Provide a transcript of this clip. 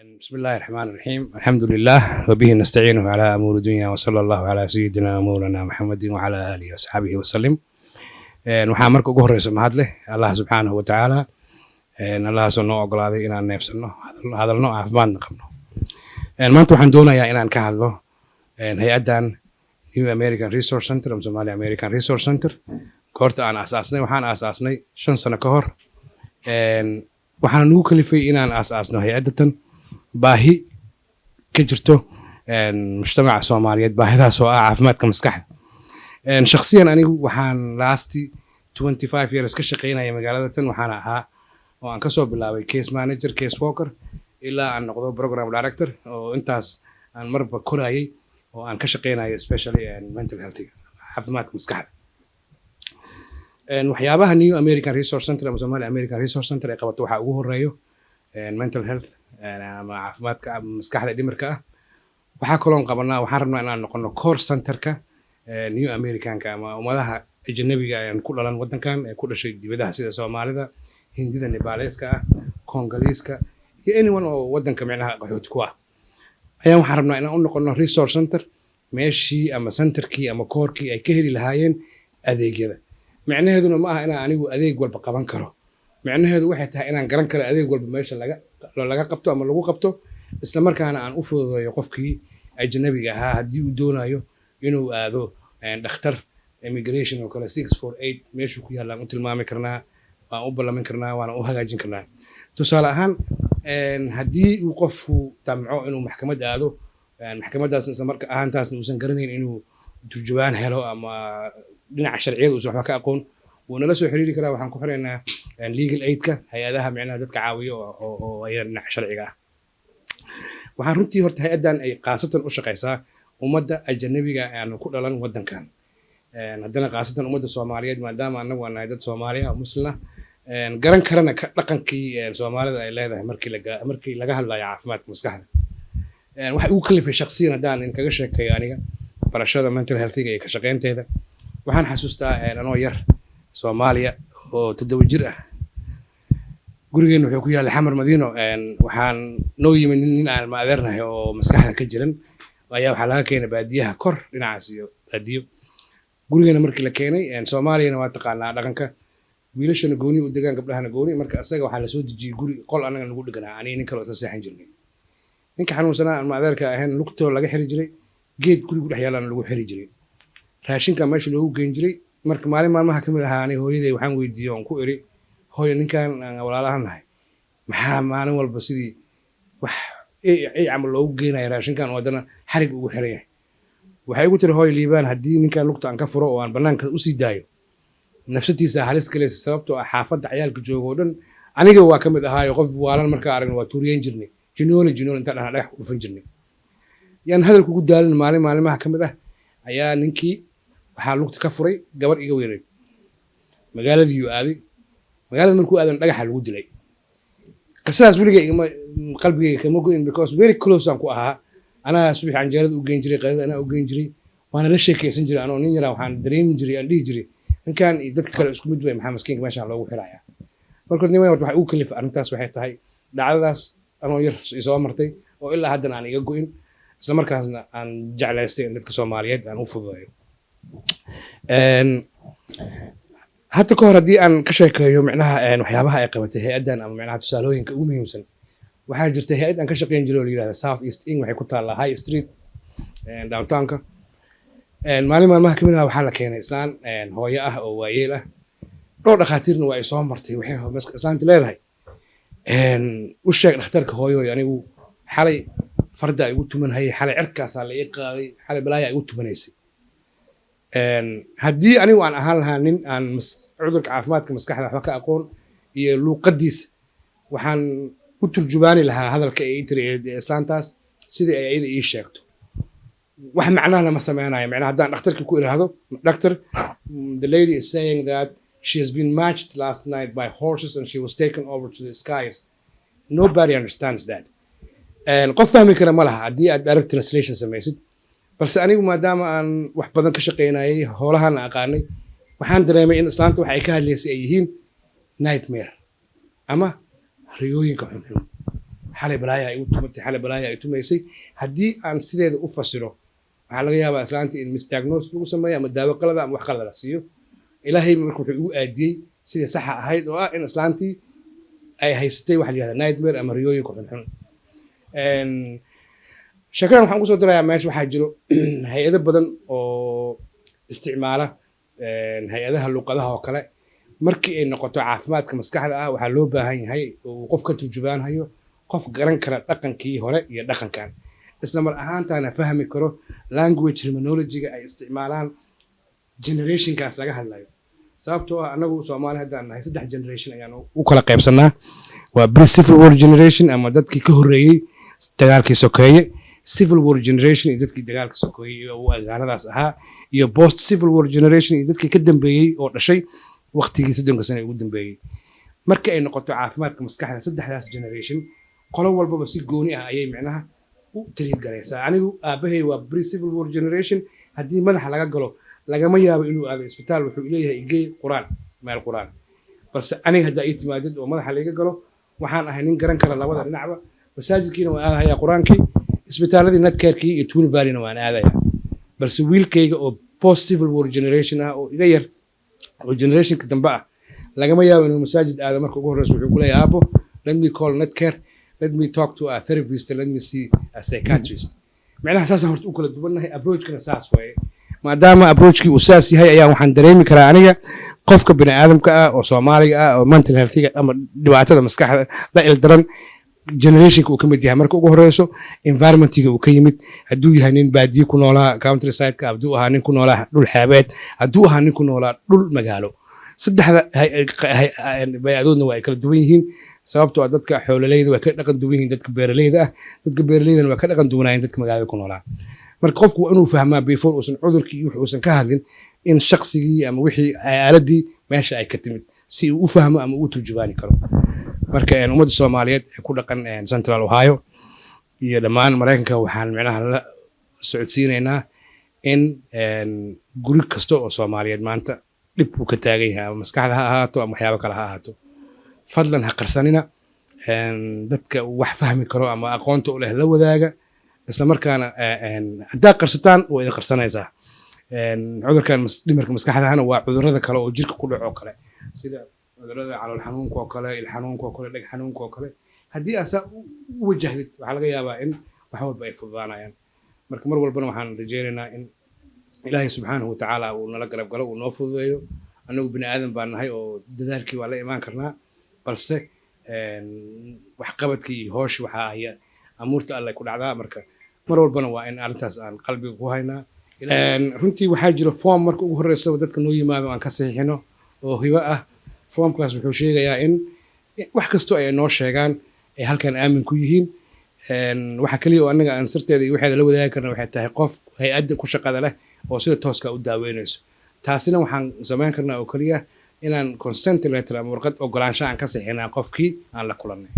بسم الله الرحمن الرحيم، الحمد لله وبه نستعينه على أمور الدنيا، وصلى الله على سيدنا مولانا محمد وعلى آله وصحبه وسلم. Waxaa marka ugu horeysa mahad leh Allah subxaanahu watacaala, Allahaasoo noo ogolaaday inaan neefsano, hadalno, caafimaadna qabno. Maanta waxaan doonayaa inaan ka hadlo hay-addan New American Resource Center ama Somali American Resource Center. Goorta aan aasaasnay, waxaan aasaasnay 5 sano ka hor. Waxaana nagu kalifay inaan aasaasno hay-addatan baahi ka jirto mujtamaca Soomaaliyeed, baahidaas oo ah caafimaadka maskaxda. Shakhsiyan anigu waxaan last 25 years ka shaqeynaya magaalada tan. Waxaana ahaa oo aan kasoo bilaabay case manager, case worker, ilaa aan noqdo program director, oo intaas aan marba korayay oo aan ka shaqeynayo especially mental health, caafimaadka maskaxda. Waxyaabaha New American Resource Center ama Somali American Resource Center ay qabato waxaa ugu horeeyo mental health ama caafimaadka maskaxda, dhimirka ah. Waxaa kaloon qabanaa, waxaan rabnaa inaan noqono core centerka New Americanka ama ummadaha ajanabiga aan ku dhalan waddankan ee ku dhashay dibadaha, sida Soomaalida, Hindida, Nebaaleeska ah, Kongoliiska iyo anyone oo waddanka micnaha qaxooti ku ah ayaan waxaan rabnaa inaan u noqono resource center, meeshii ama centerkii ama corekii ay ka heli lahaayeen adeegyada. Micnaheeduna ma aha inaan anigu adeeg walba qaban karo. Micnaheedu waxay tahay inaan garan karo adeeg walba meesha laga qabto ama lagu qabto, isla markaana aan u fududeeyo qofkii ajnabiga ahaa haddii uu doonayo inuu aado dhakhtar immigration oo kale, 648 meeshuu ku yaallaan u tilmaami karnaa, waan u ballamin karnaa, waana u hagaajin karnaa. Tusaale ahaan, haddii uu qofku damco inuu maxkamad aado, maxkamaddaas isla marka ahaantaasna uusan garanayn inuu turjubaan helo ama dhinaca sharciyada uusan waxba ka aqoon, wuu nala soo xiriiri karaa. Waxaan ku xiraynaa legal aidka, hay-adaha micnaha dadka caawiyo oo ayaga dhinaca sharciga ah. Waxaan runtii horta hay-addan ay khaasatan u shaqeysaa ummadda ajanabiga aanu ku dhalan waddankan, haddana khaasatan ummadda Soomaaliyeed, maadaama annagu aan nahay dad Soomaali ah oo Muslim ah, garan karana ka dhaqankii Soomaalida ay leedahay markii laga hadlayo caafimaadka maskaxda. Waxa igu kalifay shakhsiyan haddaan idinkaga sheekeeyo aniga barashada mental healthiga iyo ka shaqeynteeda, waxaan xasuustaa anoo yar Soomaaliya oo 7 jir ah, gurigeena wuxuu ku yaallay Xamar Madiino. Waxaan noo yimid nin aan ma adeernahay oo maskaxda ka jiran ayaa waxaa laga keenay baadiyaha kor dhinacaas iyo baadiyo. Gurigeena markii la keenay, Soomaaliyana waa taqaanaa dhaqanka, wiilashana gooni u degaan, gabdhahana gooni. Marka isaga waxaa lasoo dejiyey guri qol annaga nagu dheganaa, aniga nin kale oo isla seexan jirnay. Ninka xanuunsanaa aan ma adeerka ahayn lugtoo laga xiri jiray, geed gurigu dhex yaalana lagu xiri jiray, raashinka meesha loogu geyn jiray. Marka maalin maalmaha ka mid ahaa aniga hooyaday waxaan weydiiyey oon ku iri, "Hooyo, ninkan aan walaalahan nahay maxaa maalin walba sidii wax ey camal loogu geenaya raashinkan oo haddana xarig ugu xiran yahay?" Waxay igu tiri hooyo, "Liibaan, haddii ninkan lugta aan ka furo oo aan banaanka usii daayo, nafsatiisa halis galaysa, sababtoo ah xaafadda ciyaalka jooga oo dhan, aniga waa ka mid ahaayo, qof waalan markaa aragna waa tuuriyeyn jirnay, jinoole jinoole intaan dhahna dhagax ku dhufan jirnay." Yaan hadal kugu daalin, maalin maalimaha ka mid ah ayaa ninkii waxaa lugta ka furay gabar iga weyneyd. Magaaladiiyuu aaday. Magaalada markuu aadan dhagaxa lagu dilay. Qisadaas weligay igama qalbigayga kama go'in, because very close aan ku ahaa. Anaa subax canjeerada u geyn jiray, qadada anaa u geyn jiray, waana la sheekaysan jiray. Anoo nin yaraa waxaan dareemi jiray, aan dhihi jiray, ninkan iyo dadka kale isku mid wey, maxaa maskiinka meeshaan loogu xirayaa? Marka nin horta waxay ugu kalifa arrintaas waxay tahay dhacdadaas anoo yar isoo martay oo ilaa haddana aan iga go'in, isla markaasna aan jeclaystay in dadka Soomaaliyeed aan u fududeeyo. Hadda ka hor haddii aan ka sheekeeyo micnaha waxyaabaha ay qabatay hay-addan ama micnaha tusaalooyinka ugu muhiimsan, waxaa jirta hay-ad aan ka shaqeyn jiray oo la yirahda South East Ing. Waxay ku taallaa High Street, downtownka. Maalin maalmaha kamid ah waxaa la keenay islaan hooyo ah oo waayeel ah. Dhowr dhakhaatiirna waa ay soo martay. Waxay islaanta leedahay, "U sheeg dhakhtarka, hooyoy, anigu xalay farda igu tumanhayay, xalay cirkaasaa la ii qaaday, xalay balaaya igu tumanaysay." Haddii anigu aan ahaan lahaa nin aan cudurka caafimaadka maskaxda waxba ka aqoon iyo luuqadiisa, waxaan u turjubaani lahaa hadalka ay ii tiri ee islaantaas sidii ay iyada ii sheegto. Wax macnahana ma sameynayo macnaha haddaan dhakhtarkii ku iraahdo, "Doctor, the lady is saying that she has been matched last night by horses and she was taken over to the skies." Nobody understands that. Qof fahmi kara ma laha haddii aad direct translation samaysid. Balse anigu maadaama aan wax badan ka shaqaynayay, howlahan aqaanay, waxaan dareemay in islaanta waxa ay ka hadlaysay ay yihiin nightmare ama riyooyinka xunxun. Xalay balaaya ay u tumatay, xalay balaaya ay tumaysay. Haddii aan sideeda u fasiro, waxaa laga yaabaa islaanta in misdiagnose lagu sameeyo ama daawo qalada ama wax qalada la siiyo. Ilaahay marka wuxuu igu aadiyey sidii saxa ahayd, oo ah in islaantii ay haysatay waxa la yihahda nightmare ama riyooyinka xunxun. Sheekadan waxaan kusoo dirayaa meesha, waxaa jiro hay-ado badan oo isticmaala hay-adaha luqadaha oo kale. Markii ay noqoto caafimaadka maskaxda ah, waxaa loo baahan yahay oo uu qof ka turjubaanhayo qof garan kara dhaqankii hore iyo dhaqankan, isla mar ahaantaana fahmi karo language terminology-ga ay isticmaalaan generationkaas laga hadlayo. Sababtoo ah anagu Soomaali haddaan nahay, saddex generation ayaan u kala qaybsanaa: waa pre Civil War generation ama dadkii ka horreeyey dagaalkii sokeeye, Civil War generation iyo dadkii dagaalka sokeeyey oo agaaladaas ahaa, iyo post Civil War generation iyo dadkii ka dambeeyey oo dhashay waqtigii 30-ka sano ee ugu dambeeyey. Marka ay noqoto caafimaadka maskaxda, saddexdaas generation qolo walbaba si gooni ah ayay micnaha u treat garaysaa. Anigu aabahay waa pre Civil War generation. Haddii madaxa laga galo, lagama yaabo inuu aado isbitaal. Wuxuu leeyahay, "Igey Qur-aan, meel Qur-aan." Balse aniga haddaa ii timaadid oo madaxa laiga galo, waxaan ahay nin garan kara labada dhinacba. Masaajidkiina waan aadahayaa, Qur-aankii, isbitaaladii Netcarekii iyo Twin Valleyna waan aadayaa. Balse wiilkayga oo post Civil War generation ah oo iga yar oo generationka dambe ah, lagama yaabo inuu masaajid aado. Marka ugu horreysa wuxuu ku leeyahay, "Aabo, let me call Netcare, let me talk to a therapist, let me see a psychiatrist." Macnaha saasaan horta u kala duwannahay, approachkana saas waaye. Maadaama approachkii uu saas yahay, ayaa waxaan dareemi karaa aniga qofka bini aadamka ah oo Soomaaliga ah oo mental healthiga ama dhibaatada maskaxda la ildaran generationka uu ka mid yahay. Marka ugu horeyso, environmentiga uu ka yimid, hadduu yahay nin baadiye ku noolaa, countryside-ka, hadduu ahaa nin ku noolaa dhul xeebeed, hadduu ahaa nin ku noolaa dhul magaalo, saddexda bay-adoodna waa ay kala duwan yihiin. Sababtoo ah dadka xoololeyda waa ka dhaqan duwan yihiin dadka beeraleyda ah, dadka beeraleydana waa ka dhaqan duwanaayeen dadka magaalada ku noolaa. Marka qofku waa inuu fahmaa, before uusan cudurkii iyo wixii uusan ka hadlin, in shaqsigii ama wixii aaladii meesha ay ka timid, si uu u fahmo ama uu turjubaani karo. Marka ummadda Soomaaliyeed ee ku dhaqan Central Ohio iyo dhammaan Maraykanka, waxaan micnaha la socodsiinaynaa in guri kasta oo Soomaaliyeed maanta dhib uu ka taagan yahay, ama maskaxda ha ahaato ama waxyaabo kale ha ahaato. Fadlan ha qarsanina. Dadka wax fahmi karo ama aqoonta u leh la wadaaga. Isla markaana haddaad qarsataan, waa idin qarsanaysaa. Cudurkan dhimirka maskaxdahana waa cudurrada kale oo jirka ku dhaco kale, sida cudurrada calool xanuunka oo kale, il xanuunka oo kale, dheg xanuunka oo kale. Haddii aad saa u wajahdid, waxaa laga yaabaa in wax walba ay fududaanayaan. Marka mar walbana waxaan rajaynaynaa in Ilaahay subxaanahu watacaala uu nala garab galo, uu noo fududeeyo. Annagu bini aadan baan nahay oo dadaalkii waa la imaan karnaa, balse waxqabadkii iyo hoosh waxaa haya amuurta Alle ku dhacdaa. Marka mar walbana waa in arrintaas aan qalbiga ku haynaa. Runtii waxaa jira form marka ugu horreysaba dadka noo yimaado aan ka saxiixino oo hibo ah. Formkaas wuxuu sheegayaa in wax kastoo ay noo sheegaan ay halkan aamin ku yihiin. Waxa keliya oo annaga aan sirteeda iyo waxeeda la wadaagi karna waxay tahay qof hay-adda ku shaqada leh oo sida tooska u daaweynayso. Taasina waxaan samayn karnaa oo keliya inaan consent letter ama warqad ogolaansha aan ka saxiixnaa qofkii aan la kulannay.